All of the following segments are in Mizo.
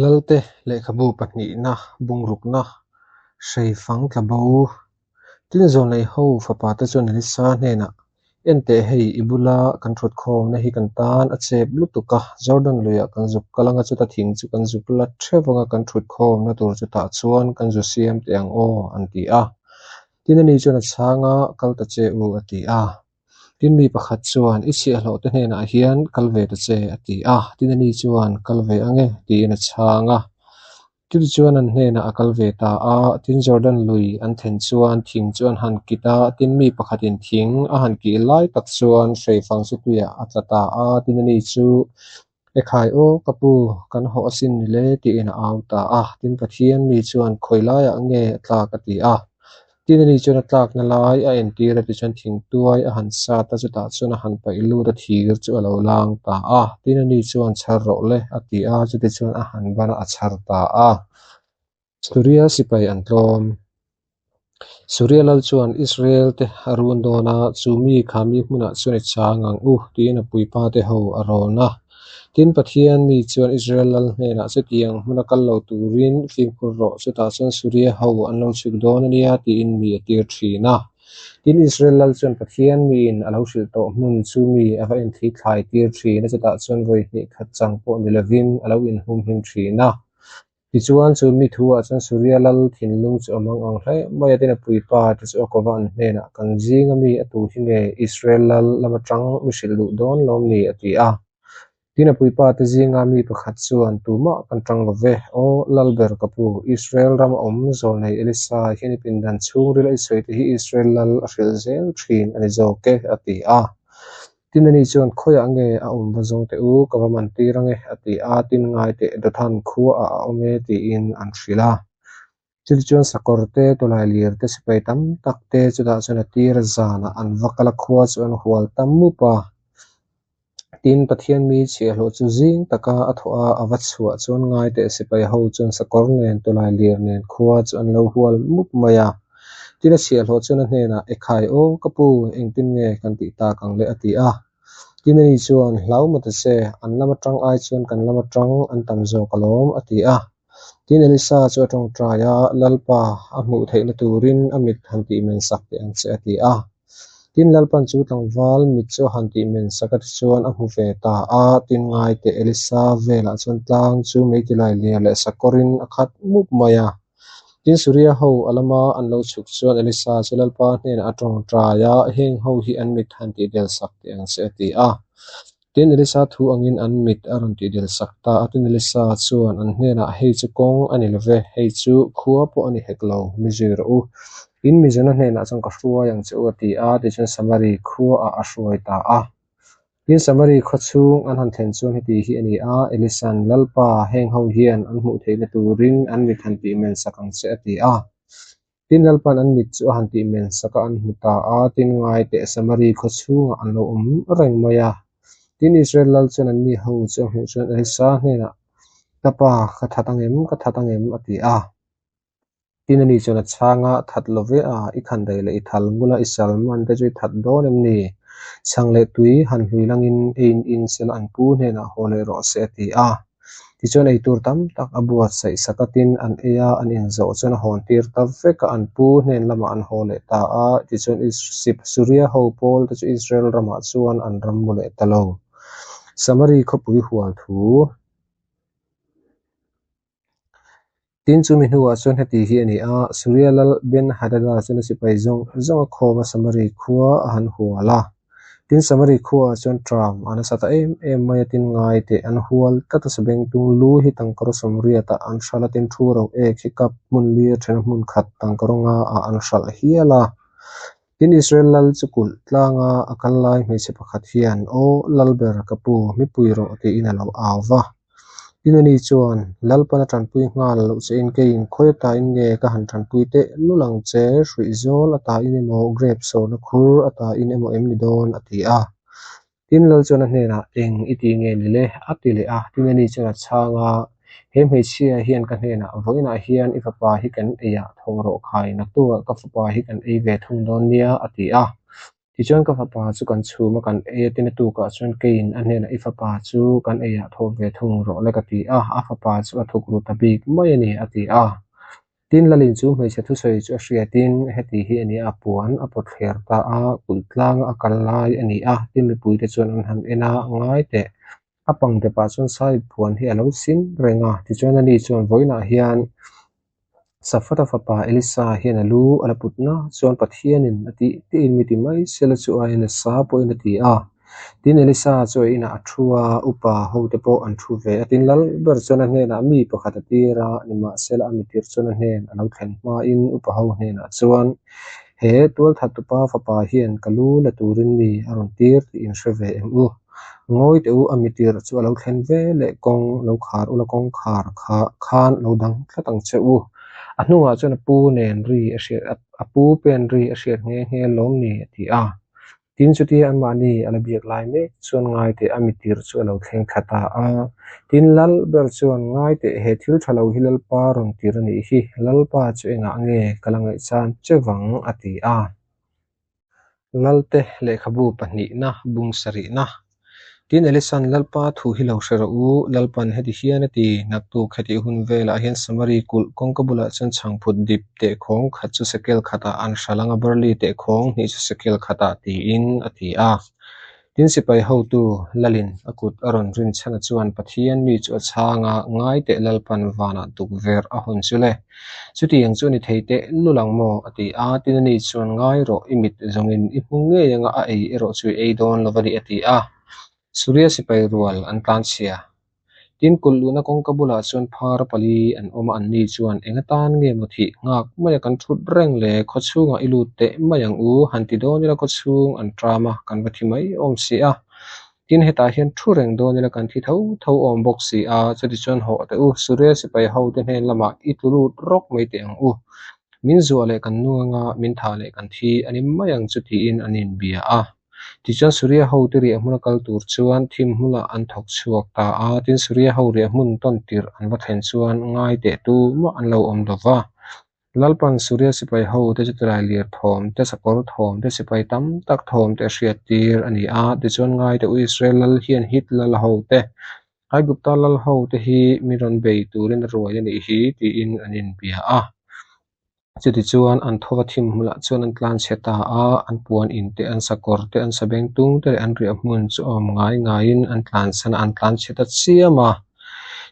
Lalte lehkhabu pahnihna bungrukna hreifang tla bo. Tin zawlnei ho fapa te chuan Elisa hnenah, Enteh hei i bula kan thut khawmna hi kan tan a chep lutuk a, Jordan luiah kan zuk kal anga chuta thing chu kan zuk la theuh anga kan thut khawmna tur chutah chuan kan zu siam teh ang aw, an ti a. Tin ani chuan a chhang a, Kal ta che u, a ti a. Tin mi pakhat chuan, I chhiahhlawh te hnenah hian kal ve ta che, a ti a. Tin ani chuan, Kal ve ang e, tiin a chhang a. Chutichuan an hnenah a kal ve ta a. Tin Jordan lui an thlen chuan thing chu an han kit a. Tin mi pakhatin thing a han kih lai tak chuan hreifang chu tuiah a tla ta a. Tin ani chu, Ekhai aw, ka pu, kan hawh asin ni le, tiin a au ta a. Tin Pathian mi chuan, Khawi laiah nge a tlak? a ti a. Tin ani chuan a tlakna lai a entir a tichuan thingtuai a han sat a, chutah chuan a han paih lut a thir chu a lo lang ta a. Tin ani chuan chhar rawh le a ti a, chutichuan a han ban a, a chhar ta a. Suria sipai an tlawm. Suria lal chuan Israel te a run dawn a, chu mi kha mi hmunah chuan i chang ang u tiin a puipa te ho a rawn a. Tin, Pathian mi chuan Israel lal hnenah chutiang hmuna kal lo turin fimkhur rawh, chutah chuan Suria ho an lo chhuk dawn a nia tiin mi a tir thin a. Tin, Israel lal chuan Pathian miin a lo hrilh tawh hmun chu mi a va enthli thlai tir thin a, chutah chuan vawi hnih khat chang pawh ni lovin a lo inhumhim thin a. Tichuan, chu mi thuah chuan Suria lal thinlung chu a mang ang hle mai a, tin a puipa te chu a kova an hnenah, Kan zinga mi a tu hi nge Israel lal lama tang mi hrilh duh dawn lawm ni? a ti a. Tin a puipa te zinga mi pakhat chuan, Tumah kan tang lo ve, aw lal ber ka pu, Israel rama awm zawlnei Elisa hian i pindan chhungril a i sawi te hi Israel lal a hrilh zel thin a ni zawk e, a ti a. Tin ani chuan, Khawiah nge a awm va zawng teh u, ka va man tir ange, a ti a, tin ngai teh Dothan khuaah a awm e, tiin an hrilh a. Chutichuan sakawr te, tawlai lir te, sipai tam tak te chutah chuan a tir zanah an va kal a, khua chu an hual ta mup a. Tin, Pathian mi chhiahhlawh chu zing taka a thawh a, a va chhuah chuan ngai teh sipai ho chuan sakawr nen, tawlai lir nen khua chu an lo hual mup mai a. Tin a chhiahhlawh chuan a hnenah, Ekhai aw, ka pu, engtin nge kan tih tak ang le? a ti a. Tin ani chuan, Hlau maw ta che, an lam atang ai chuan kan lam atang an tam zawk alawm, a ti a. Tin Elisa chu a tawngtai a, Lalpa, a hmuh theihna turin a mit han tih men sak teh ang che, a ti a. Tin Lalpan chu tlangval mit chu a han tih men sak a tichuan a hmu ve ta a. Tin ngai teh Elisa velah chuan tlang chu meitilai ler leh sakawrin a khat mup mai a. Tin Suria ho a lama an lo chhuk chuan Elisa chu Lalpa hnenah a tawngtai a, Heng ho hi an mit han tih del sak teh ang che, a ti a. Tin Elisa thu angin an mit a rawn tih del sak ta a. Tin Elisa chuan an hnenah, Hei chu kawng a ni lo ve, hei chu khua pawh a ni hek lo, mi zui rawh u. In mizona hnenah chuan ka hruai ang che u, a ti a. Tichuan Samari khuaah a hruai ta a. Tin, Samari khaw chhung an han thlen chuan heti hi a ni a, Elisa'n, Lalpa, heng ho hian an hmuh theihna turin an mit han tih men sak ang che, a ti a. Tin, Lalpa'n an mit chu a han tih men sak a, an hmu ta a. Tin, ngai teh Samari khaw chhungah an lo awm reng mai a. Tin, Israel lal chuan anni ho chu a hmuh chuan Elisa hnenah, Ka pa, ka that ang em? Ka that ang em? a ti a. Tin ani chuan a chhang a, That lo ve a, i khan daih leh i thal bula i salman te chu i that dawn em ni? Chhang leh tui han hlui langin eiin in sela an pu hnenah haw leh rawh se a ti a. Tichuan eitur tam tak a buatsaih sak a, tin an ei a, an inzawh chuan a hawn tir ta vek a, an pu hnen lamah an haw leh ta a. Tichuan Suria ho pawl te chu Israel ramah chuan an ram mu leh ta lo. Samari khawpui hual thu. Tin, chumi hnuah chuan heti hi a ni a, Suria lal Ben-Hadada chuan a sipai zawng zawng a khawm a Samari khua a han hual a. Tin, Samari khuaah chuan ṭam a nasa ta em em mai a, tin ngai teh an hual tlat a, sabengtung lu hi tangkaraw sawmriatah an hralh a, tin thu ro ek hi kap hmun li a ṭhen a hmun khat tangkaraw ngaah an hralh hial a. Tin, Israel lal chu kulh tlanga a kal lai hmeichhe pakhat hian, Aw Lalber, ka pu, mipui rawh, tiin a lo au va. Tin ani chuan, Lalpan a tanpui nghal loh che in keiin khawi atain nge ka han tanpui teh lul ang che, hruih zawl atain emaw, grape sawrna khur atain emaw em ni dawn? a ti a. Tin Lal chuan a hnenah, Eng i ti nge ni le? a ti leh a. Tin ani chuan a chhang a, He hmeichhia hian ka hnenah, Vawiinah hian i fapa hi kan ei ah tho rawh khai, naktukah ka fapa hi kan ei ve thung dawn nia, a ti a. Tichuan ka fapa chu kan chhum a, kan ei a, tin a tukah chuan keiin a hnenah i fapa chu kan eiah thawh ve thung rawh le ka ti a, a fapa chu a thuk ru ta bik mai a ni a ti a. Tin Lalin chu hmeichhe thusawi chu a hriatin heti hi a ni a, puan a pawt thler ta a, kulh tlanga a kal lai a ni a, tin mipuite chuan an han en a, ngai teh. A pang depah chuan sai puan hi a lo sin reng a, tichuan ani chuan vawiinah hian Safata fapa Elisa hian a lu a la put na chuan Pathianin a tih tiin mi ti mai sela chu aiin a sa pawhin a ti a. Tin Elisa chu a inah a thu a, upa hote pawh an thu ve a. Tin lal ber chuan a hnenah mi pakhat a tir a, nimahsela a mitir chuan a hnen a lo thlen hmain upa ho hnenah chuan, He tualthattupa fapa hian ka lu la turin mi a rawn tir tih in hre ve em u? Ngawi teh u, a mitir chu a lo thlen ve leh kawng lo khar ula kawngkhar kha khan lo dang tlat ang che u. A hnungah chuan a pu nen ri a hriat a pu pen ri a hriat nghe nghe lawm ni a ti a. Tin chutia anmahni a la biak lai mek chuan ngai teh a mitir chu a lo thleng thla ta a. Tin lal ber chuan ngai teh he thil tha lo hi Lalpa rawn tir a nih hi, Lalpa chu engah nge ka la ngaihchan che vang a ti a. Lalte lehkhabu pahnihna bung sarihna. Tin Elisan Lalpa thu hi lo hre rawh u, Lalpan heti hian a ti, Naktuk hetih hun velah hian Samari kulh kawngka bulah chuan chhangphut dip tehkhawng khat chu sekel khatah an hral ang a, barli tehkhawng hnih chu sekel khatah tiin a ti a. Tin sipai hotu Lalin a kut a rawn rin chhan a chuan Pathian mi chu a chhang a, Ngai teh Lalpan vanah tukverh a hawn chu le. Chutiang chu a ni thei teh lul ang maw? a ti a. Tin ani chuan Ngai rawh, i mit zawngin i hmu ngei anga a ei erawh chu i ei dawn lo a ni a ti a. Suria sipai rual an tlanchhia. Tin, kulh luhna kawngka bulah chuan phar pali an awm a, anni chuan, Eng atan nge maw thih nghak maia kan thut reng le, khaw chhungah i lut teh mai ang u, han ti dawn ila khaw chhung an ṭam a, kan va thi mai awm si a. Tin, hetah hian thu reng dawn ila kan thi tho tho awm bawk si a, chutichuan hawh teh u, Suria sipai hote hnen lamah i tlu lut rawk mai teh ang u. Min zuah leh kan nung anga min thah leh kan thi a ni mai ang chu tiin an inbia a. Tichuan Suria hote riah hmuna kal tur chuan thim hmunah an thawk chhuak ta a, tin Suria ho riah hmun tawn tirh an va thlen chuan ngai teh tu mah an lo awm lo va. Lalpan Suria sipai hote chu tilai lir thawm te, sakawr thawm te, sipai tam tak thawm te a hriat tir a ni a, tichuan ngai teh u Israel lal hian Hit lal hote, Aigupta lal hote hi mi rawn bei turin a ruai a nih hi tiin an inbia a. Chutichuan, an thawva thim hmulah chuan an tlanchhe ta a, an puan in te, an sakawr te, an sabeng tung te leh an riah hmun chu a awm ngai ngaiin an tlansan a, an tlanchhe ta chiam a.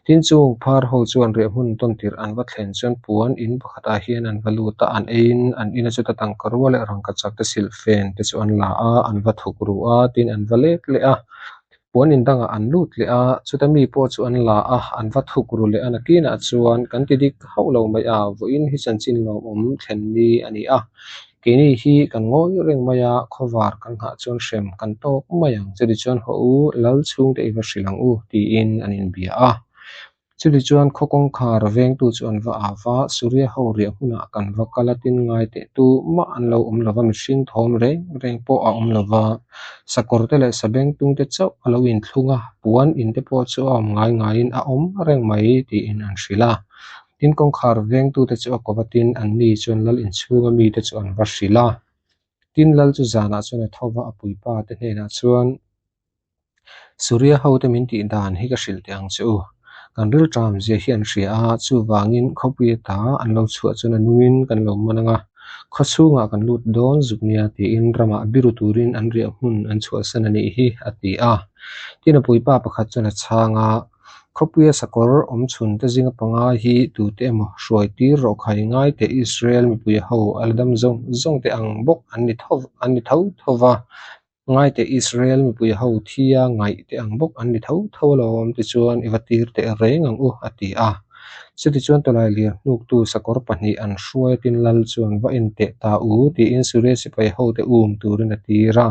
Tin, chung phar ho chuan riah hmun tawn tirh an va thlen chuan puan in pakhatah hian an va lut a, an eiin an ina chuta tangka rua leh rangkachak te silhfen te chu an la a, an va thuk ru a, tin an va lek leh a. Puan in dangah an lut leh a, chuta mi pawh chu an la a, an va thuk ru leh a, nakinah chuan kan ti dik hauh lo mai a, vawiin hi chanchin lawmawm thlen ni a ni a, keini hi kan ngawi reng mai a, khawvar kan nghah chuan hrem kan tawk mai ang, chutichuan haw u, lal chhungte i va hrilh ang u, tiin an inbia a. Chutichuan khaw kawngkhar vengtu chu an va au va, Suria ho riah hmunah kan va kal a, tin ngai teh tu mah an lo awm lo va, mihring thawm reng reng pawh a awm lo va, sakawrte leh sabengtungte chauh a lo inthlung a, puan inte pawh chu a awm ngai ngaiin a awm reng mai tiin an hrilh a. Tin kawngkhar vengtute chu a ko va, tin anni chuan lal inchhunga mite chu an va hrilh a. Tin lal chu zanah chuan a tho va, a puipa te hnenah chuan, Suria hote min tih dan hi ka hrilh teh ang che u. Kan rilṭam zia hi an hria a, chuvangin khawpui ata an lo chhuah chuan a nungin kan lo man ang a, khaw chhungah kan lut dawn zuk nia tiin ramah biru turin an riah hmun an chhuahsan a nih hi, a ti a. Tin a puipa pakhat chuan a chhang a, Khawpuia sakawr awm chhun te zinga panga hi tute emaw hruai tir rawh khai ngai teh Israel mipui ho a la dam zawng zawng te ang bawk an ni tho an ni tho tho va. Ngaite Israel mipui ho thia ngaih te ang bawk an ni tho tho alawm tichuan i va tir teh reng ang u a ti a. Chutichuan tawlai lir hnuktu sakawr pahnih an hruai tin lal chuan va en teh ta u tiin Suria sipai hote um turin a tir a.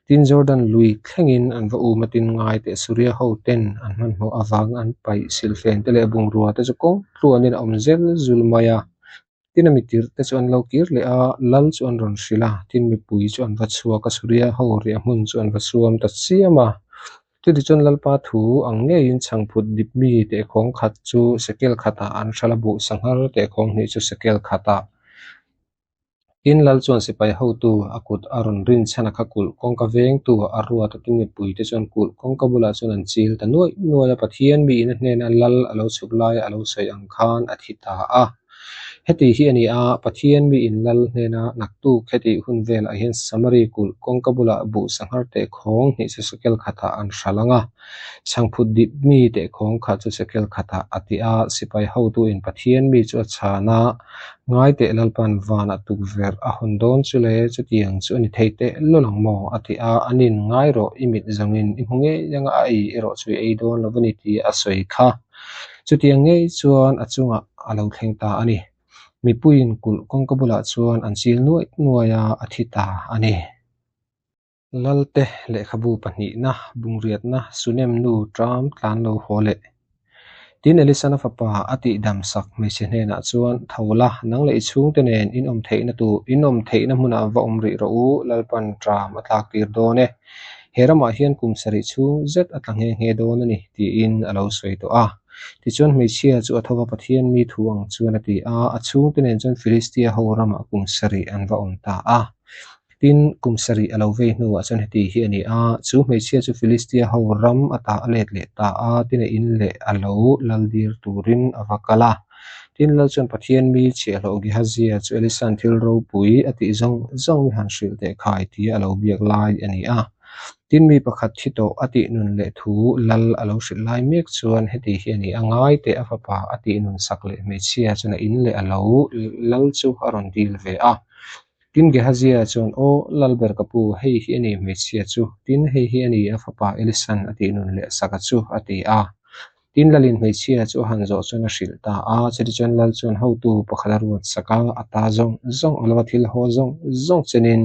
Tin Jordan lui thlengin an va um a tin ngaite Suria ho ten an hmanhmawh avang an paih silhfen te leh bungrua te chu kawng tluanin a awm zel zul mai a. Tin a mitirh te chu an lo kir leh a, lal chu an rawn hrilh a, tin mipui chu an va chhuak a, Suria ho riah hmun chu an va suam ta chiam a. Chutichuan Lalpa thu ang ngeiin chhangphut dip mi tehkhawng khat chu sekel khatah an hral a, buh sanghar tehkhawng hnih chu sekel khatah. Tin, lal chuan sipai hotu a kut a rawn rinchhan a kha kulh kawngka vengtu a ruat a, tin mipuite chuan kulh kawngka bulah chuan an chil ta nuaih nuaih a, Pathian miin a hnena lal a lo chhuk laia a lo sawi ang khan a thi ta a. Heti hi a ni a, Pathian miin lal hnena naktuk hetih hun velah hian Samari kulh kawngka bulah buh sanghar tehkhawng hnih chu sekel khatah an hral ang a, chhangphut dip mi tehkhawng khat chu sekel khatah a ti a, sipai hotuin Pathian mi chu a chhan a, Ngai teh Lalpan vanah tukverh a hawn dawn chu le, chutiang chu a ni thei teh lul ang maw? a ti a, anin ngai rawh, i mit zawngin i hmu ngei anga a ei erawh chu i ei dawn lo a ni tih a sawi kha. Chutiang ngei chuan a chungah a lo thleng ta a ni. Mipuiin kulh kawngka bulah chuan an chil nuaih nuaih a, a thi ta a ni. Lalte lehkhabu pahnihna, bungriatna, Sunem nu ṭam tlan lo haw leh. Tin, Elisana fapa a tihdam sak hmeichhe hnenah chuan, Tho la, nang leh i chhungte nen in awm theihna tur, in awm theihna hmunah va awm rih rawh u, Lalpan ṭam a tlak tir dawn e. He ramah hian kum sarih chhung zet a tla nghe nghe dawn a ni, tiin a lo sawi tawh a. Tichuan hmeichhia chu a tho va Pathian mi thu ang chuan a ti a, a chhungte nen chuan Filistia ho ramah kum sarih an va awm ta a. Tin, kum sarih a lo vei hnuah chuan heti hi a ni a, chu hmeichhia chu Filistia ho ram ata a let leh ta a, tin a in leh a lo lal dir turin a va kal a. Tin, lal chuan Pathian mi chhiahhlawh Gehazia chu Elisa'n thil ropui a tih zawng zawng mi han hrilh teh khai tia a lo biak lai a ni a. Tin, mi pakhat thi tawh a tih nun leh thu lal a lo hrilh lai mek chuan heti hi a ni a, ngai teh a fapa a tih nun sak leh hmeichhia chuan a in leh a lo lal chu a rawn dil ve a. Tin, Gehazia chuan, Aw, Lalber ka pu, hei hi a ni hmeichhia chu, tin, hei hi a ni a fapa Elisan a tih nun leh saka chu, a ti a. Tin, Lalin hmeichhia chu a han zawh chuan a hrilh ta a, chutichuan Lal chuan hotu pakhat a ruat sak a, a ta zawng zawng a lova thil haw zawng zawng chenin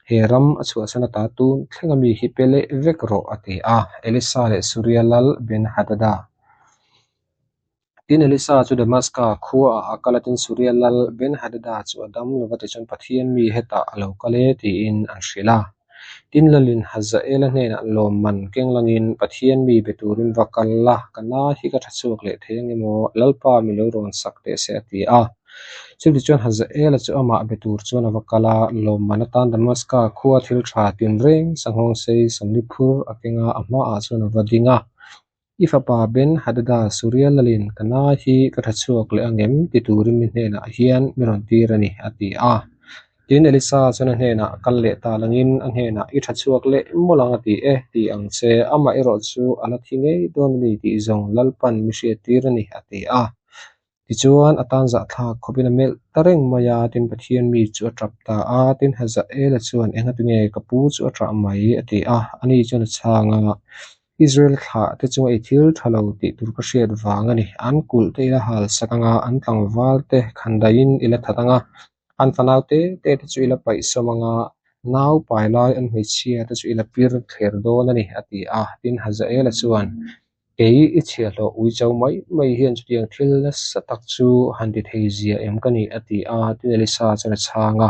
he ram a chhuahsan ata tun thleng a mi hi pe leh vek rawh, a ti a. Elisa leh Suria lal Ben-Hadada. Tin, Elisa chu Damaska khuaah a kal a, tin, Suria lal Ben-Hadada chu a dam lo va, tichuan Pathian mi hetah a lo kal e tiin an hrilh a. Tin, lalin Hazaela hnenah lawmman keng langin Pathian mi be turin va kal la, ka na hi ka tha chhuak leh thei ang emaw, Lalpa mi lo rawn sak teh se a ti a. Chutichuan Hazaela chu amah be tur chuan a va kal a, lawmman atan Damaska khua thil tha tinreng sanghawng sei sawmli phur a keng a, a hmaah chuan a va ding a. I fapa Ben Hadada Suria lalin ka na hi ka tha chhuak leh ang em ti turin mi hnenah hian mi rawn tir a ni, a ti a. Tin, Elisa chuan a hnenah kal leh ta langin a hnenah i tha chhuak leh mawlh ang a ti e, ti ang che, amah erawh chu a la thi ngei dawn a ni tih zawng Lalpan mi hriattir a ni, a ti a. Tichuan, a tan zahthlak khawpin a melh ta reng mai a, tin Pathian mi chu a tap ta a, tin Hazaela chuan, Engati nge ka pu chu a tah mai? a ti a. Ani chuan a chhang a, Israel thlah te chunga i thil tha lo tih tur ka hriat vang a ni. An kulh te i la hal sak ang a, an tlangval te khandaiin i la that ang a, an fanau te te te chu i la paih sawm ang a, nau pai lai an hmeichhia te chu i la pir thler dawn a ni, a ti a. Tin Hazaela chuan, Kei i chhiahhlawh uicho mai mai hian chutiang thil nasa tak chu han ti thei zia em ka ni a ti a, tin Elisa chuan a chhang a.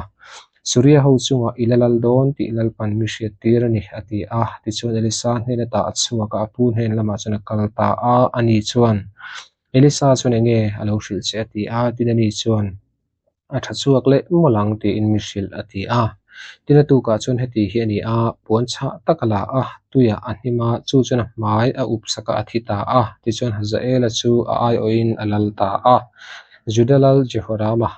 Suria ho chungah i la lal dawn tih Lalpan mi hriat tir a ni a ti a. Tichuan Elisa hnen ata a chhuak a, a pu hnen lamah chuan a kal ta a, ani chuan, Elisa chuan enge a lo hrilh che a ti a, tin ani chuan, A tha chhuak leh mawlh ang tiin mi hrilh a ti a. Tin a tukah chuan heti hi a ni a, puan chhah tak a la a, tuiah a hnim a, chu chuan a hmai a up sak a, a thi ta a. Tichuan Hazaela chu a aiawhin a lal ta a. Juda lal Jehorama.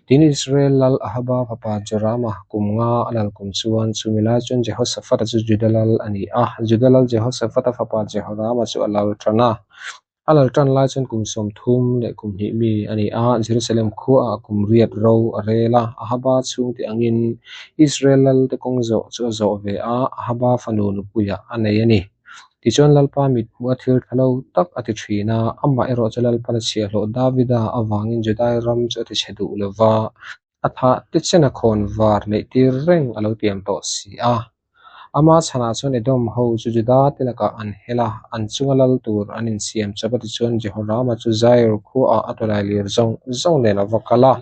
Tin Israel lal Ahaba fapa Jorama kum nga a lal kum chuan chumi lai chuan Jehoshaphat-a chu Juda lal a ni a. Juda lal Jehoshaphat-a fapa Jehorama chu a lal tan a. A lal tan lai chuan kum 30 leh kum hnih mi a ni a, Jerusalem khuaah kum riat ro a rel a. Ahaba chhungte angin Israel lalte kawng zawh chu a zawh ve a, Ahaba fanu nupuiah a nei a ni. Tichuan Lalpa mit hmuh a thil tha lo tak a ti thin a, amah erawh chu Lalpan a chhiahhlawh Davida avangin Judai ram chu a ti chhe duh lo va, a thah te chen a khawn var neih tir reng a lo tiam tawh si a. Ama chhanah chuan Edom ho chu Juda te lakah an hel a, an chunga lal tur an insiam chawp a tichuan Jehorama chu Jair khuaah a tawlai lir zawng zawng nen a va kal a.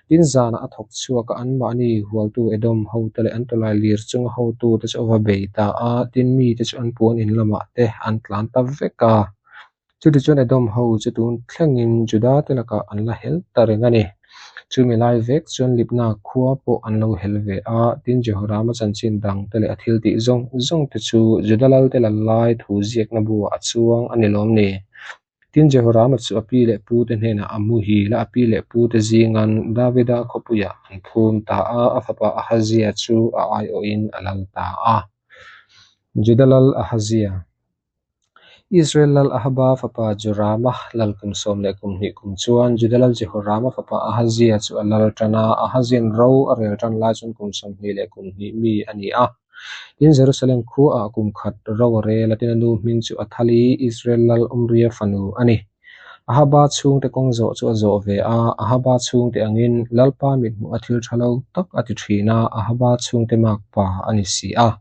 Tin zanah a thawk chhuak a, anmahni hualtu Edom hote leh an tawlai lir chunga hotute chu a va bei ta a, tin mite chu an puan in lamah te an tlan ta vek a. Chutichuan Edom ho chu tun thlengin Juda te lakah an la hel ta reng a ni. Chumi lai vek chuan Libna khua pawh an lo hel ve a, tin Jehorama chanchin dangte leh a thiltih zawng zawngte chu Juda lalte lal lai thu ziakna buah a chuang a ni lawm ni? Tin Jehorama chu a pi leh pute hnenah a muhil a, a pi leh pute zingan Davida khawpuiah an phum ta a, a fapa Ahazia chu a aiawhin a lal ta a. Juda lal Ahazia. Israel lal Ahaba fapa Jorama lal kum 12 kum chuan Juda lal Jehorama fapa Ahazia chu a lal tan a, Ahazian ro a rel tan lai chuan kum 21 mi a ni a. Tin Jerusalem khuaah kum khat ro a rel a, tin a nu hming chu Athali, Israel lal Omria fanu a ni. Ahaba chhungte kawng zawh chu a zawh ve a, Ahaba chhungte angin Lalpa mithmuh a thil tha lo tak a ti thin a, Ahaba chhungte makpa a ni si a.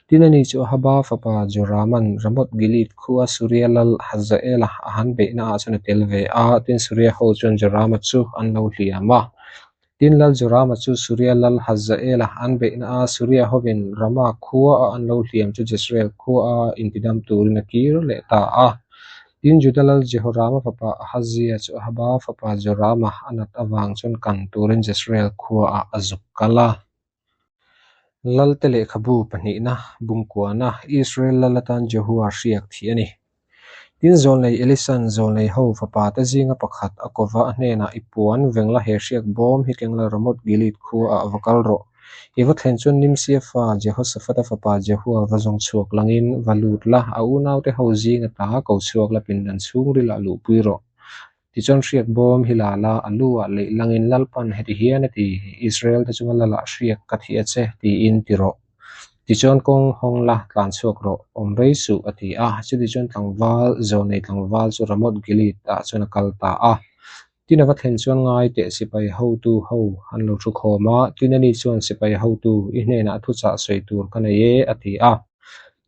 Tin ani chu Ahaba fapa Joraman Ramoth Gilead khua Suria lal Hazaela a han beihna ah chuan a tel ve a, tin Suria ho chuan Jorama chu an lo hliam a. Tin lal Jorama chu Suria lal Hazaela an beihna a Suria hovin Rama khua a an lo hliam chu Jezreel khua a intidam turin a kir leh ta a. Tin Juda lal Jehorama fapa Ahazia chu Ahaba fapa Jorama a nat avang chuan kan turin Jezreel khua ah a zuk kal a. Lalte lehkhabu pahnihna bungkuana Israel lal atan Jehua hriak thih a ni. Tin zawlnei Elisan zawlnei ho fapate zinga pakhat a kova a hnenah i puan vengla he hriak bawm hi kengla Ramoth Gilead khuaah va kal rawh. I va thlen chuan Nimsia fa Jehoshaphat-a fapa Jehua va zawng chhuak langin va lut la, a unaute ho zinga ta ko chhuak la pindan chhungrilah luhpui rawh. Tichuan hriak bawm hi la la, a lu ah leih langin Lalpan heti hian a ti, Israel te chunga lal ah hriak ka thih a che, tiin ti rawh. Tichuan kawng hawng la, tlan chhuak rawh, awm rei suh, a ti a. Chutichuan tlangval, zawnei tlangval chu Ramoth Gilead ah chuan a kal ta a. Tin a va thlen chuan ngai teh sipai hotu ho an lo thu khawm a, tin ani chuan sipai hotu i hnenah thuchah sawi tur ka nei e, a ti a.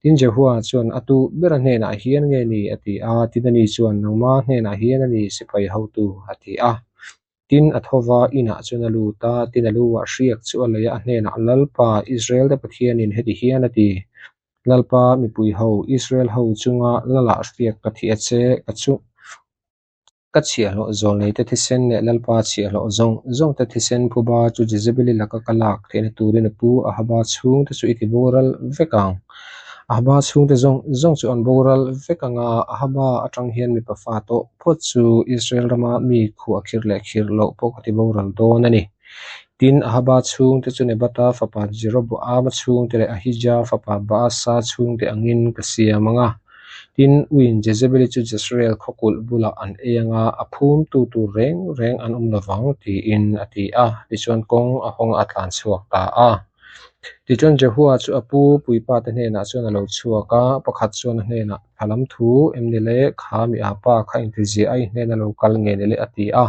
Tin Jehua chuan a tu bera hnenah hian nge ni? a ti a. Tin ani chuan, Nangma hnenah hian a ni, sipai hotu, a ti a. Tin a tho va, inah chuan a lut a, tin a luah hriak chu a lei a, a hnenah, Lalpa, Israel-te Pathianin heti hian a ti, Lalpa, mipui ho, Israel ho chunga lalah hriak ka thih a che, ka chu. Ka chhiahhlawh zawlneite thisen leh Lalpa chhiahhlawh zawng zawngte thisen phuba chu Jezebeli laka ka lak theihna turin a pu Ahaba chhungte chu i ti boral vek ang. Ahaba chhungte zawng zawng chu an boral vek ang a, Ahaba atang hian mipa fa tawh phawt chu Israel rama mi khuah khirh leh khirh loh pawh ka ti boral dawn a ni. Tin, Ahaba chhungte chu Nebata fapa Jeroboama chhungte leh Ahija fapa Baasa chhungte angin ka siam ang a. Tin, uiin Jezebeli chu Jezreel khawkulh bulah an ei ang a, a phumtu tur reng reng an awm lovang, tiin a ti a. Tichuan kawng a hawng a tlan chhuak ta a. Tichuan Jehua chu a pu puipate hnenah chuan a lo chhuak a, pakhat chuan a hnenah, Tha lam thu em ni le, kha mi apa kha intizia a i hnena lo kal nge ni le a ti a.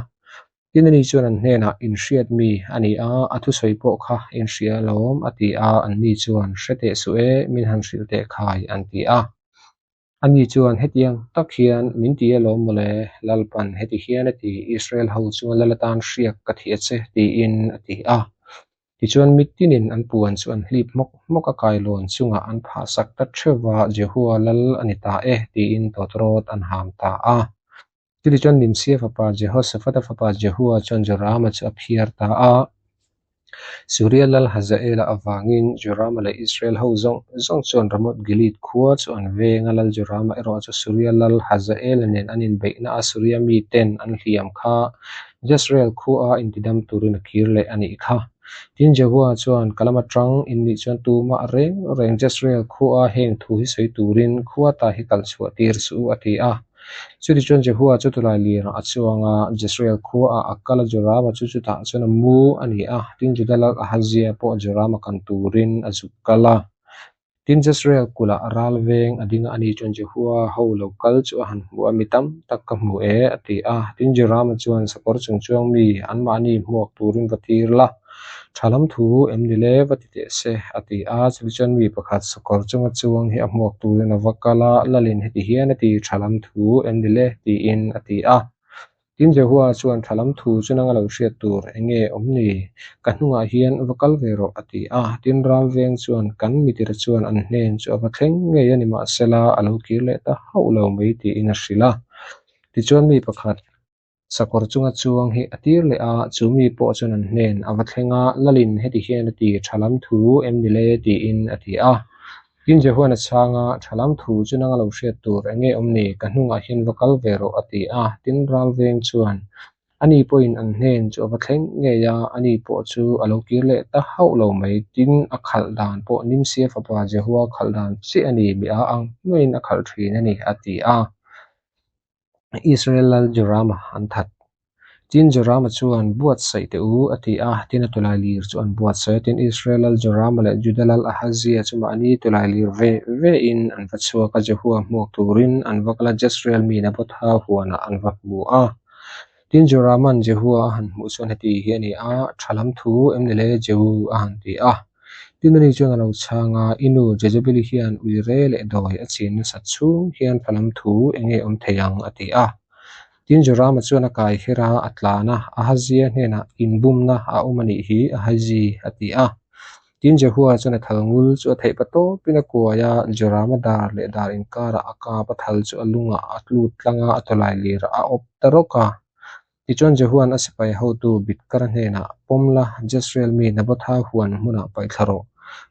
Tin ani chuan an hnenah, In hriat mi a ni a, a thusawi pawh kha in hria alawm, a ti a, anni chuan, Hre teh suh e, min han hrilh teh khai, an ti a. Ani chuan, Hetiang tak hian min ti alawm mawle, Lalpan heti hian a ti, Israel ho chunga lal atan hriak ka thih a che, tiin a ti a. Tichuan mitinin an puan chu an hlip hmawk hmawk a, kailawn chungah an phah sak ta theuh va, Jehua lal a ni ta e, tiin tawtawrawt an ham ta a. Chutichuan Nimsia fapa Jehoshaphat-a fapa Jehua chuan Jorama chu a phiar ta a. Suria lal Hazaela avangin Jorama leh Israel ho zawng zawng chuan Ramoth Gilead khua chu an veng a, lal Jorama erawh chu Suria lal Hazaela nen an inbeihna a Suria miten an hliam kha Jezreel khua intidam turin a kir leh a nih kha. Tin Jehua chuan ka lama tang in nih chuan tumah reng reng Jezreel khua heng thu hi sawi turin khua ta hi kal chhuah tir suh u a ti a. Chutichuan Jehua chu tulai lirah a chuang a, Jezreel khuaah a kal a, Jorama chu chutah chuan a mu a ni a, tin Juda lal Ahazia pawh Jorama kan turin a zuk kal a. Tin Jezreel kulh ah ral veng a ding a, ani chuan Jehua ho lo kal chu a han hmu a, mi tam tak ka hmu e, a ti a. Tin Jorama chuan sakawr chungchuang mi anmahni hmuak turin va tir la. Tha lam thu em ni le va ti teh se, a ti a. Chutichuan mi pakhat sakawr chunga chuang hi a hmuak turin a va kal a, Lalin heti hian a ti, Tha lam thu em ni le? tiin a ti a. Tin Jehua chuan Tha lam thu chu nanga lo hriat tur eng nge awm ni? Ka hnungah hian va kal ve rawh, a ti a. Tin ral veng chuan kan mitira chuan an hnen chu a va thleng ngei a ni mahsela a lo kir leh ta hauh lo mai tiin a hrilh a. Tichuan mi pakhat. Sakawr chunga chuang hi a tir leh a, chu mi pawh chuan an hnen a va thleng a, Lalin heti hian a ti, Tha lam thu em ni le? tiin a ti a. Tin Jehuan a chhang a, Tha lam thu chu nanga lo hriat tur eng nge awm ni? Ka hnungah hian va kal ve rawh a ti a. Tin ralveng chuan ani pawhin an hnen chu a va thleng ngei a, ani pawh chu a lo kir leh ta hauh lo mai. Tin a khalh dan pawh Nimsia fapa Jehua khalh dan chiah a ni, mi a ang maiin a khalh thin a ni a ti a. Israel lal Jorama an that. Tin, Jorama chuan, Buatsaih teh u, a ti a. Tin, a tawlailir chu an buatsaih a. Tin, Israel lal Jorama leh Juda lal Ahazia chu mahni tawlailir ve vein an va chhuak a, Jehua hmuak turin an va kal a, Jezreel mi Nabotha huanah an va hmu a. Tin, Jorama'n Jehua a han hmuh chuan heti hi a ni a, Tha lam thu em ni le, Jehu? a han ti a. Tin ani chuan a lo chhang a, I nu Jezebeli hian uire leh dawi a chin nasat chhung hian thalam thu eng nge awm thei ang? a ti a. Tin Jorama chuan a kai her a, a tlan a, Ahazia hnenah inbumna a awm a nih hi, Ahazi, a ti a. Tin Jehua chuan a thal ngul chu a theih pa tawpin a kuai a, Jorama dar leh dar inkarah a kap a thal chu a lungah a tlut tlang a, a tawlai lirah a awp ta rawk a. Tichuan Jehua'n a sipai hotu Bitkara hnenah, Pawm la, Jezreel mi Nabotha huan hmunah paih thla rawh.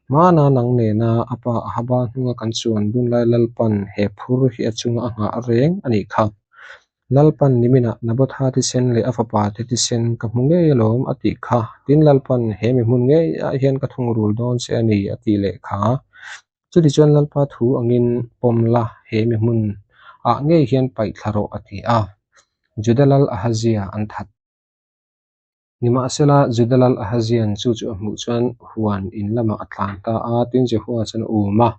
Hmana nang nena a pa Ahaba hnunga kan chuan dunlai Lalpan he phur hi a chunga a nghah reng a nih kha. Lalpan niminah Nabotha thisen leh a fapate thisen ka hmu ngei alawm a tih kha. Tin Lalpan he mi hmun ngeiah hian ka thungrul dawn che a ni a tih leh kha. Chutichuan Lalpa thu angin pawm la, he mi hmun ah ngei hian paih thla rawh a ti a. Juda lal Ahazia an that. Nimahsela, Juda lal Ahazia'n chu chu a hmuh chuan huan in lamah a tlan ta a, tin Jehua chuan a um a.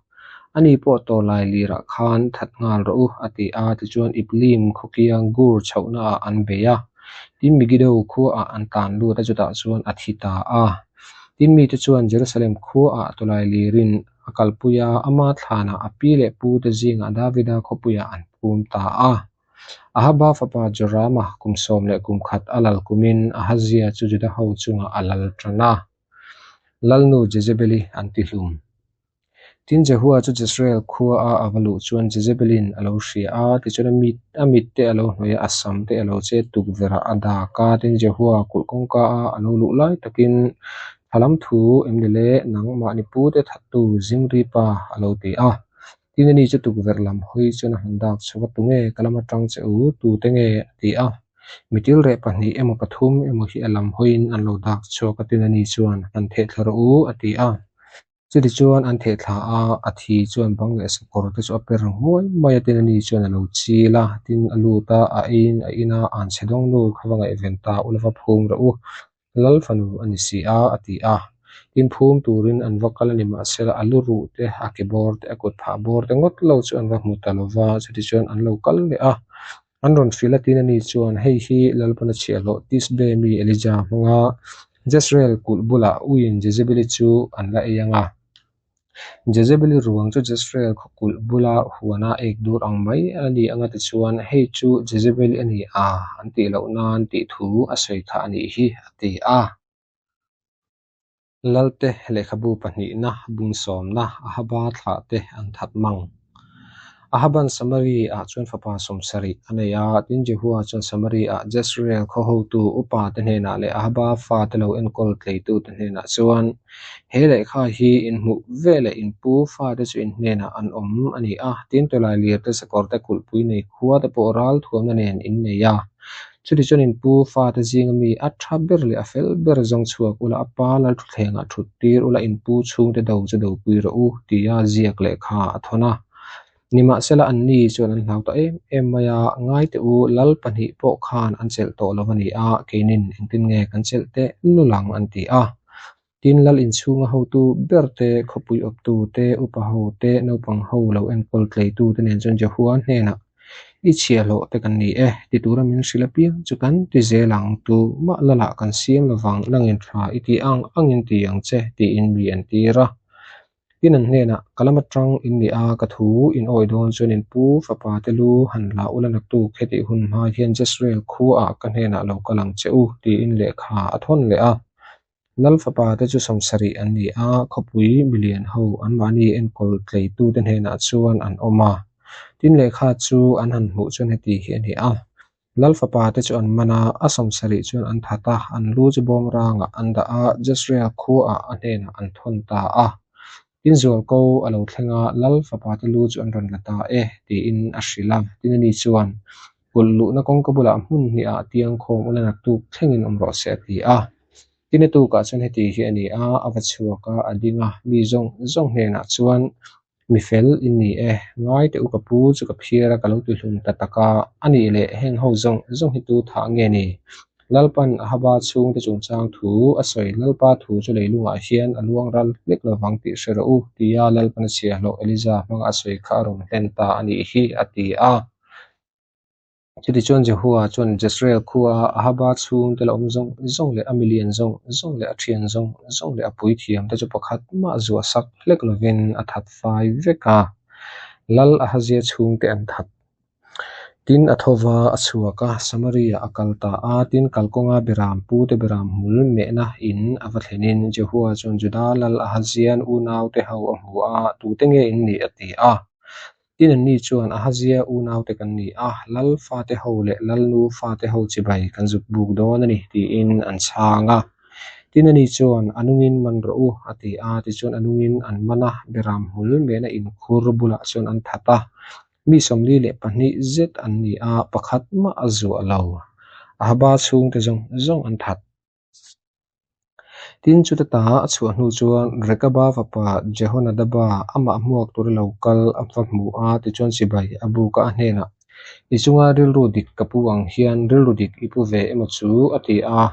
Ani pawh tawlai lirah khan that nghal rawh u, a ti a. Tichuan Iblim khawkiang Gur chhohnaah an bei a, tin Megiddo khuaah an tlan lut a, chutah chuan a thi ta a. Tin mite chuan Jerusalem khuaah tawlai lirin a kalpui a, ama thlanah a pi leh pute zingah Davida khawpuiah an phum ta a. Ahaba fapa Jorama kum 11 a lal kumin Ahazia chu Juda ho chungah a lal tan a, Lalnu Jezebeli an ti hlum. Tin Jehua chu Jezreel khua a a va luh chuan Jezebelin a lo hria a, tichuan a mit a mit te a lo hnawih a, a sam te a lo che tukverh ah a dak a, tin Jehua kulh kawngka a a lo luh lai takin Thalam thu em ni le, nangmahni pute thattu Zimri pa a lo ti a. Tin ani chu tukverh lam hawi chuan a han dak chho a, tunge ka lam atang che u, tute nge a ti a. Mitilreh pahnih emaw pathum emaw hi a lam hawiin an lo dak chhuak a, tin ani chuan han theh thla rawh u a ti a. Chutichuan an theh thla a, a thi chuan bang leh sakawr te chu a per nguai mai a, tin ani chuan a lo chil a, tin a lut a, a eiin a in a, an chhe dawng nu kha va ngaihven ta u la va phum rawh u, Lal fanu a ni si a, a ti a. Tin phum turin an va kal a ni mahsela a lu ruh te, a ke bawr te, a kut phah bawr te ngawt lo chu an va hmu ta lo va, chutichuan an lo kal leh a. An rawn hrilh a tin ani chuan, Hei hi Lalpana chhiahhlawh Tisbe mi Elija hmanga Jezreel kulh bulah uiin Jezebeli chu an la ei ang a. Jezebeli ruang chu Jezreel khaw kulh bula huana ek dur ang mai a ni ang a tichuan, Hei chu Jezebeli a ni a, an tih loh nan tih thu a sawi kha a nih hi, a ti a. Lalte lehkhabu pahnihna bung sawmna Ahaba thlah te an that mang. Ahaban Samari ah chuan fapa 70 a nei a, tin Jehua chuan Samari ah Jezreel khaw hotu upa te hnenah leh Ahaba fate lo enkawl tleitu te hnenah chuan, He lehkha hi in hmuh ve leh in pu fate chu in hnenah an awm a ni a, tin tawlai lir te sakawr te kulhpui nei khua te pawh ral thuamna nen in nei a. Chutichuan in pu fate zinga mi a tha ber leh a fel ber zawng chhuak ula a pa lalthutthlengah thut tir ula in pu chhungte do chu dopui rawh u tia ziak lehkha a thawn a. Nimahsela anni chuan an hlau ta em em mai a, ngai teh u lal pahnih pawh khan an chelh tawh lo a ni a, keinin engtin nge kan chelh teh lul ang an ti a. Tin lal inchhunga hotu ber te, khawpui awptu te, upa ho te, naupang ho lo enkawl tleitu te nen chuan Jehua hnenah, I chhiahhlawh te kan ni e, ti tura min hrilh apiang chu kan ti zel ang, tu mah lalah kan siam lovang, nangin tha i ti ang angin ti ang che, tiin mi an tir a. Tin an hnenah, Ka lam atang in ni a, ka thu in awi dawn chuan in pu fapa te lu han la ula naktuk hetih hun hma hian Jezreel khuaah ka hnenah lo kal ang che u, tiin lehkha a thawn leh a. Lal fapa te chu 70 an ni a, khawpui milian ho anmahni enkawl tleitute hnenah chuan an awm a. Tin lehkha chu an han hmuh chuan heti hi a ni a. Lal fapate chu an man a, a 70 chuan an that a, an lu chu bawmrangah an dah a, Jezreel khuaah a hnenah an thawn ta a. Tin zualko a lo thleng a, Lal fapate lu chu an rawn la ta e, tiin a hrilh a. Tin ani chuan, Kulh luhna kawngka bulah hmun hnihah tiang khawm ula naktuk thlengin awm rawh se, a ti a. Tin a tukah chuan heti hi a ni a, a va chhuak a, a ding a, mi zawng zawng hnenah chuan, Mi fel in ni e, ngai teh u ka pu chu ka phiar a ka lo tihlum ta tak a, a nih leh heng ho zawng zawng hi tu thah nge ni? Lalpan Ahaba chhungte chungchang thu a sawi, Lalpa thu chu leilungah hian a luang ral hlek lovang tih hre rawh u, tia Lalpan a chhiahhlawh Eliza hmanga a sawi kha a rawn hlen ta a nih hi, a ti a. Chutichuan Jehua chuan Jezreel khua Ahaba chhungte la awm zawng zawng leh a milian zawng zawng leh a thian zawng zawng leh a puithiamte chu pakhat mah zuah sak hlek lovin a that fai vek a, Lal Ahazia chhungte an that. Tin, a tho va, a chhuak a, Samaria a kal ta a. Tin, kalkawnga Beram pute Beram hmul mehna in a va thlenin Jehua chuan Juda lal Ahazian unaute ho a hmu a, Tute nge in nih? a ti a. Tin, anni chuan, Ahazia unaute kan ni a, lal fate ho leh lalnu fate ho chibai kan zuk buk dawn a ni, tiin an chhang a. Tin, ani chuan, A nungin man rawh u, a ti a. Tichuan, a nungin an man a, Beram hmul mehna inkhur bulah chuan an that a. Mi 42 zet an ni a, pakhat mah a zuah lo. Ahaba chhungte zawng zawng an that. Tin, chuta ta a chhuah hnu chuan Rekaba fapa Jehonadaba amah hmuak tura lo kal a va hmu a, tichuan chibai a buk a, a hnenah, I chunga rilru dik ka pu ang hian rilru dik i pu ve emaw chu? a ti a.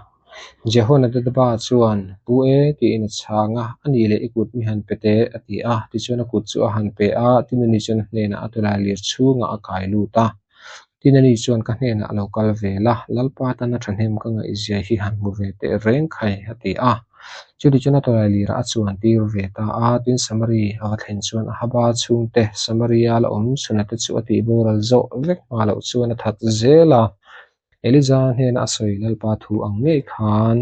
Jehonadaba chuan, Pu e, tiin a chhang a, a nih leh i kut mi han pe teh, a ti a. Tichuan a kut chu a han pe a, tin ani chuan a hnenah a tawlailir chhungah a kai lut a. Tin ani chuan ka hnenah a lo kal ve la, Lalpa tana thahnem ka ngaihzia hi han hmu ve teh reng khai, a ti a. Chutichuan a tawlailirah a chuan tir ve ta a, tin Samari a va thlen chuan Ahaba chhungte Samaria la awm chhunate chu a tihboral zawh vek hma loh chuan a that zel a. Eliza hnena a sawi Lalpa thu ang ngei khan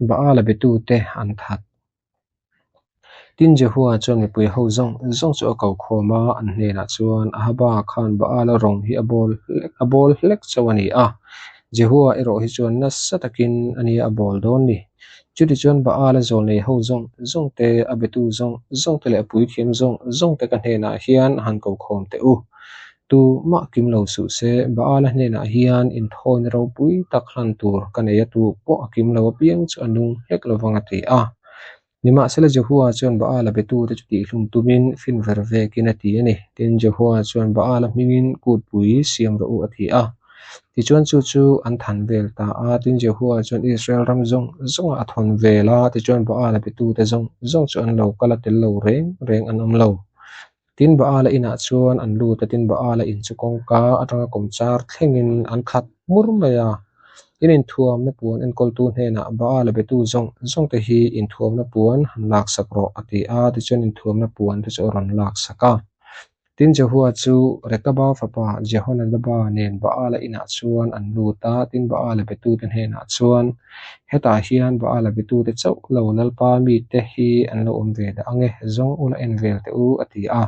Baal-a betute an that. Tin, Jehua chuan mipui ho zawng zawng chu a ko khawm a, an hnenah chuan, Ahaba khan Baal-a rawng hi a bawl hlek a bawl hlek chauh a ni a, Jehua erawh hi chuan nasa takin a nia a bawl dawn ni. Chutichuan Baal-a zawlnei ho zawng zawng te, a betu zawng zawng te leh a puithiam zawng zawng te ka hnenah hian han ko khawm teh u. Tu mah kim lo suh se, Baal-a hnenah hian inthawina ropui tak hlan tur ka nei a, tu pawh a kim lo apiang chu a nung hlek lo vang a ti a. Nimahsela Jehua chuan Baal-a betute chu tihhlum tumin fin ver vekin a ti a ni. Tin, Jehua chuan Baal-a hmingin kutpui siam rawh u a ti a. Tichuan chu chu an than vel ta a, tin Jehua chuan Israel ram zawng zawngah a thawn vel a, tichuan Baal-a betute zawng zawng chu an lo kal a tel lo reng reng an awm lo. Tin Baal-a inah chuan an lut a, tin Baal-a in chu kawngka atanga kawmchar thlengin an khat hmur mai a. In inthuamna puan enkawltu hnenah Baal-a betu zawng zawng te hi inthuamna puan han laksak rawh a ti a, tichuan inthuamna puan te chu a rawn laksak a. Tin Jehua chu Rekaba fapa Jehonadaba nen Baal-a inah chuan an lut a, tin Baal-a betute hnenah chuan, Hetah hian Baal-a betute chauh lo Lalpa mite hi an lo awm ve dah ang e, zawng ula en vel teh u, a ti a.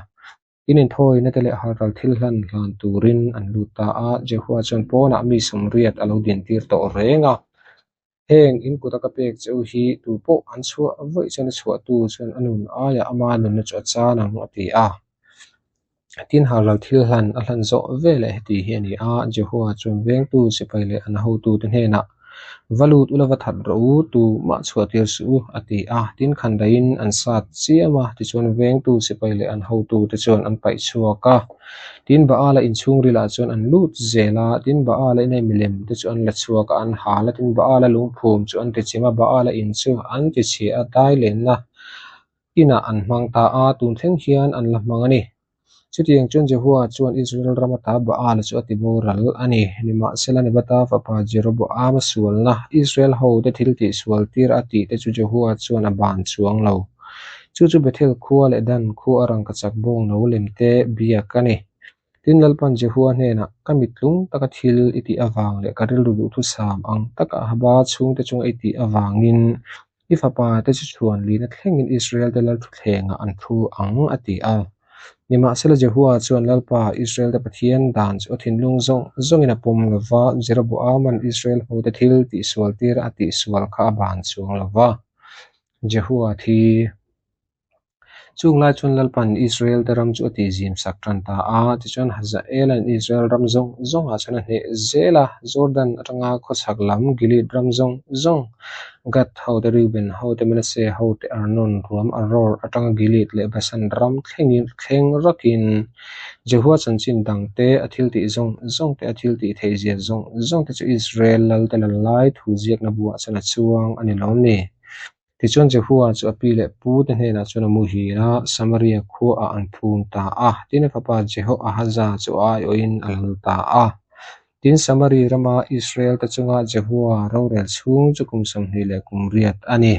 Tin inthawina te leh halral thil hlan hlan turin an lut ta a, Jehua chuan pawnah mi 80 a lo dintir tawh reng a. Heng in kuta ka pek che u hi tu pawh an chhuah vaih chuan a chhuahtu chuan a nun aiah ama nunna chu a chan ang, a ti a. Tin, halral thil hlan a hlan zawh veleh heti hi a ni a, Jehua chuan vengtu sipai leh an hotute hnenah, Va lut ula va that rawh u, tu mah chhuah tir suh u, a ti a. Tin, khandaiin an sat chiam a, tichuan vengtu sipai leh an hotute chuan an paih chhuak a. Tin, Baal-a inchhungrilah chuan an lut zel a, tin, Baal-a inei milem te chu an la chhuak a, an hal a, tin, Baal-a lungphum chu an tichim a, Baal-a in chu an tichhia a, dailenna inah an hmang ta a, tun thleng hian an la hmang a ni. Chutiang chuan Jehua chuan Israel ram ata Baal-a chu a ti boral a ni. Nimahsela, Nebata fapa Jeroboama sualna, Israel hote thil tihsual tir a tih te chu Jehua chuan a ban chuang lo. Chu chu Bethel khua leh Dan khua a rangkachak bawng no lem te biak a ni. Tin, Lalpan Jehua hnenah, Ka mittlung taka thil i tih avang leh ka rilru duhthusam ang taka Ahaba chhungte chunga i tih avangin i fapa te chu chhuan lina thlengin Israel te lalthutthlengah an thu ang, a ti a. Nimahsela Jehua chuan Lalpa, Israel-te Pathian dan chu a thinlung zawng zawngin a pawm lo va, Jeroboama'n Israel hote thil tihsual tira a tihsual kha a ban chuang lo va. Jehua thi. Chung lai chuan Lalpa'n Israel-te ram chu a tihzim sak tan ta a. Tichuan Hazaela'n Israel ram zawng zawngah chuan a hneh zel a, Jordan atanga khawchhak lam Gilead ram zawng zawng, Gad hote, Reuben hote, Manasseh hote, Arnon ruam Aror atanga Gilead leh Basan ram thlengin thleng rakin Jehua chanchin dangte, a thiltih zawng zawngte, a thiltih theihzia zawng zawngte chu Israel lalte la lai thu ziakna buah chuan a chuang a ni lawm ni? Tichuan Jehua chu a pi leh pu te hnenah chuan a muhil a, Samaria khuaah an phum ta a. Tin a fapa Jehoahaza chu a aiawhin a lal ta a. Tin Samari rama Israel te chunga Jehua rorel chhung chu kum 28 a ni.